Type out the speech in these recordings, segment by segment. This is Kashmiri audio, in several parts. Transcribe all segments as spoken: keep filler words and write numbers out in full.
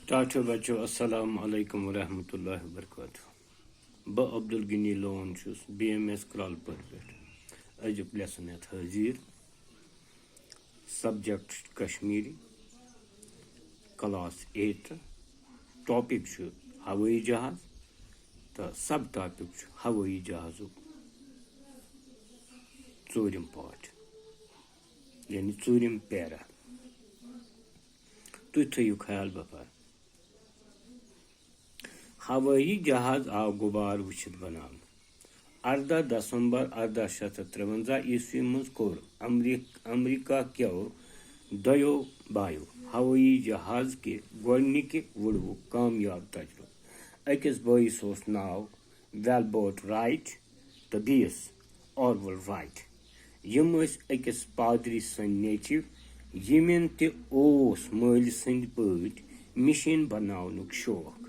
ٹاٹھو بچو، السلام علیکم ورحمۃ اللہ وبرکاتہ۔ بہٕ عبدالغنی لون چھُس بی ایم ایس کرالپور پٮ۪ٹھ أزیُک lesson ہٮ۪تھ حٲضِر۔ Subject چھُ کشمیٖری، class eighth۔ Topic چھُ ہوٲیی جہاز تہٕ sub topic چھُ ہوٲیی جہازُک ژوٗرِم part، یعنی ژوٗرِم para۔ تُہۍ تھٲیِو خیال، بہٕ پَرٕ۔ ہوٲیی جہاز آو غُبارٕ وٕچھِتھ بناونہٕ۔ اَرداہ دسمبر اَرداہ شیٚتھ تہٕ ترٛوَنزاہ عیسوی منٛز کوٚر امریک-، امریکہ کیو دۄیو بایو ہوٲیی جہاز کہِ گۄڈٕنِکہِ وُڑوُک کامیاب تجرُبہٕ۔ أکِس بٲیِس اوس ناو ویلبرٹ رائٹ تہٕ بیٚیِس آرول رائٹ۔ یِم ٲسۍ أکِس پادری سٕنٛدۍ نیٚچِو، یِمن تہِ اوس مٲلۍ سٕنٛدۍ پٲٹھۍ مِشیٖن بناونُک شوق۔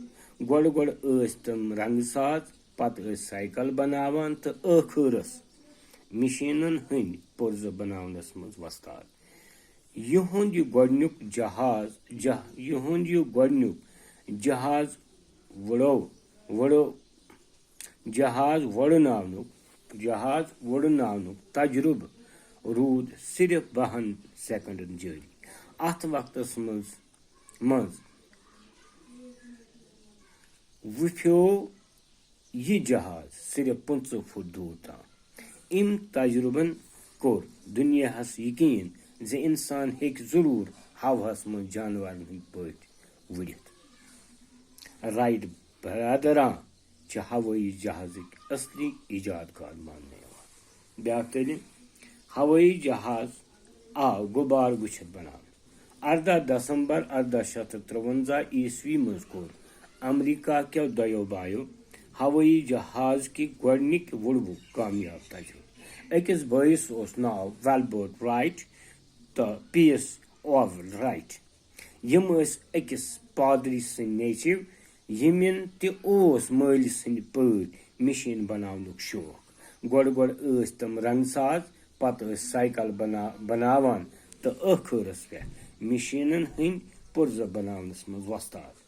گۄڈٕ گۄڈٕ ٲسۍ تِم رنٛگہٕ ساز، پتہٕ ٲسۍ سائیکل بناوان تہٕ ٲخٕرس مِشیٖنن ہٕنٛدۍ پُرزٕ بناونس منٛز وۄستاد۔ یِہُنٛد یہِ گۄڈٕنیُک جہاز، جہ-، یِہُنٛد یہِ گۄڈٕنیُک جہاز وُڑو، وُڑو، جہاز وُڑناونُک، جہاز وُڑناونُک تجرُبہٕ روٗد صرف بَہَن سیکنڈن جٲری۔ اَتھ وقتس منٛز، منٛز وُپھیو یہِ جہاز صرف پٕنٛژٕہ فُٹ دوٗر تام۔ اَمہِ تجرُبن کوٚر دُنیاہس یقین زِ انسان ہیٚکہِ ضروٗر ہوہس منٛز جانورن ہٕنٛدۍ پٲٹھۍ وُڑِتھ۔ رائٹ برادران چھِ ہوٲیی جہازٕکۍ اصلی ایجاد کار ماننہٕ یِوان۔ بیٛاکھ دٔلیٖل، ہوٲیی جہاز آو غُبارٕ وٕچھِتھ بناونہٕ۔ اَرداہ دسمبر اَرداہ شیٚتھ تہٕ ترٛوَنزاہ عیسوی منٛز کوٚر امریکہ کیو دۄیو بایو ہوٲیی جہاز کہِ گۄڈٕنِکۍ وُڑوُک کامیاب تجرُبہٕ۔ أکِس بٲیِس اوس ناو ویلبرٹ رائٹ تہٕ بیٚیِس آرول رائٹ۔ یِم ٲسۍ أکِس پادری سٕنٛدۍ نیٚچِو، یِمن تہِ اوس مٲلۍ سٕنٛدۍ پٲٹھۍ مِشیٖن بناونُک شوق۔ گۄڈٕ گۄڈٕ ٲسۍ تِم رنٛگہٕ ساز، پتہٕ ٲسۍ سائیکل بنا-، بناوان تہٕ ٲخٕرس پٮ۪ٹھ مِشیٖنن ہٕنٛدۍ پُرزٕ بناونس منٛز وۄستاد۔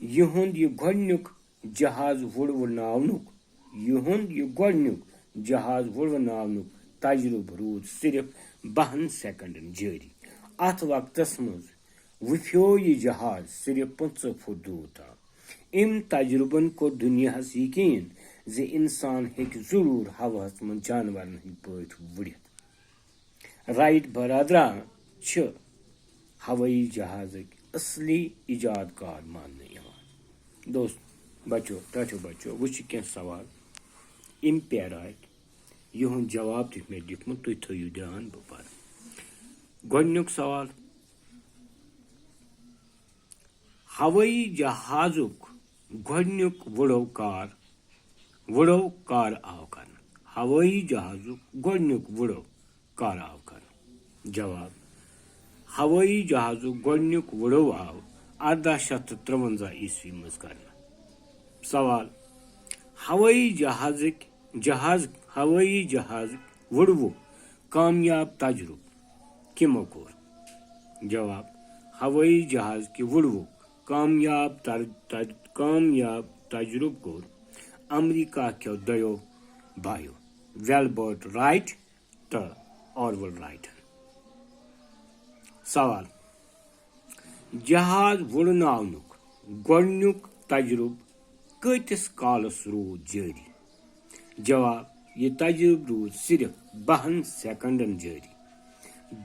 یِہُنٛد یہِ گۄڈٕنیُک جہاز وُڑوٕناونُک، یِہُنٛد یہِ گۄڈٕنیُک جہاز وُڑوٕناونُک تجرُبہٕ روٗد صرف بَہَن سیکنڈن جٲری۔ اَتھ وقتس منٛز وُپھیو یہِ جہاز صرف پٕنٛژٕہ فُٹ دوٗر تام۔ اَمہِ تجرُبن کوٚر دُنیاہس یقین زِ انسان ہیٚکہِ ضروٗر ہوہس منٛز جانورن ہٕنٛدۍ پٲٹھۍ وُڑِتھ۔ رائٹ برادران چھِ ہوٲیی جہازٕکۍ اصلی ایجاد کار ماننہٕ یِوان۔ دوست، بچو، ٹاٹھو بچو، وۄنۍ چھِ کینٛہہ سوال اَمہِ پیراکۍ، یِہُنٛد جواب تہِ چھُ مےٚ لیوٗکھمُت، تُہۍ تھٲیِو دیان، بہٕ پرٕ۔ گۄڈٕنیُک سوال، ہوٲیی جہازُک گۄڈٕنیُک وُڑو کار، وُڑو کر آو کرنہٕ؟ ہوٲیی جہازُک گۄڈٕنیُک وُڑو کر آو کرنہٕ؟ جواب، ہوٲیی جہازُک گۄڈٕنیُک وُڑو آو اَرداہ شیٚتھ تہٕ ترٛوَنزاہ عیسوی منٛز کرنہٕ۔ سوال، ہوٲیی جہازٕکۍ، جہاز، ہوٲیی جہازٕکۍ وُڑوُک کامیاب تجرُبہٕ کِمو کوٚر؟ جواب، ہوٲیی جہاز کہِ وُڑوُک کامیاب تر-، تر-، کامیاب تجرُبہٕ کوٚر امریکہ کیو دۄیو بایو، ویلبرٹ رائٹ تہٕ آرول رائٹن۔ سوال، جہاز وُڑناونُک گۄڈٕنیُک تجرُبہٕ کۭتِس کالس روٗد جٲری؟ جواب، یہِ تجرُبہٕ روٗد صرف بَہَن سیکنڈن جٲری۔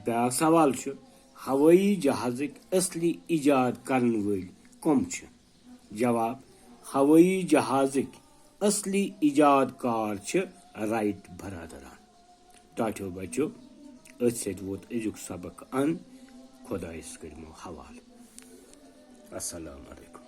بیٛاکھ سوال چھُ، ہوٲیی جہازٕکۍ اصلی ایجاد کرن وٲلۍ کم چھِ؟ جواب، ہوٲیی جہازٕکۍ اصلی ایجاد کار چھِ رائٹ برادران۔ ٹاٹھیو بچو، أتھۍ سۭتۍ ووت أزیُک سبق اند۔ خۄدایس کٔرمو حوالہٕ۔ السلام علیکم۔